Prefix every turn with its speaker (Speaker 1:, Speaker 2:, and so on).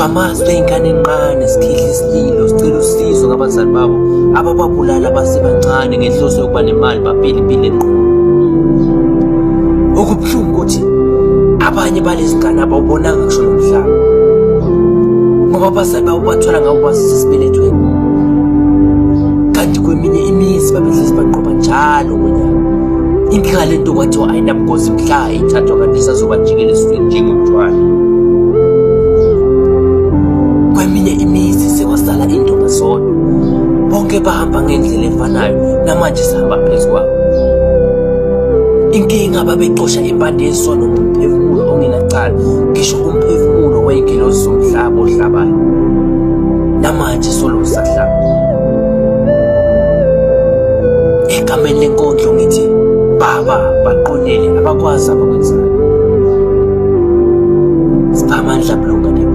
Speaker 1: Sizwa amazwi ey'ngane enqane sikhihla isililo sicela usizo ngabazali babo abababulala basebancane ngenhloso yokuba nemali baphile impilo enqondo. Okubuhlungu ukuthi abanye balezi ngane abawubonanga ngisho nomhlaba ngoba abazali babo bathola ngabo basesesibelethweni, kanti kweminye imizi babehlezi baqoba njalo ngonyaka. Inkinga le nto kwathiwa ayinabungozi mhla ithathwa kanti isazobajikela esiswini njengomthwalo. Kweminye imizi sekwasala indonga zodwa, bonke bahamba ngendlela efanayo namanje sihamba phezu kwabo. Inkinga babecosha impande yesono ngomphefumulo ongenacala, ngisho umphefumulo wey'ngelosi zomhlaba ohlabayo namanje solo usahlaba. Egameni lenkondlo ngithi baba baqondele abakwazi abakwenzayo. Siphamandla Mlunga.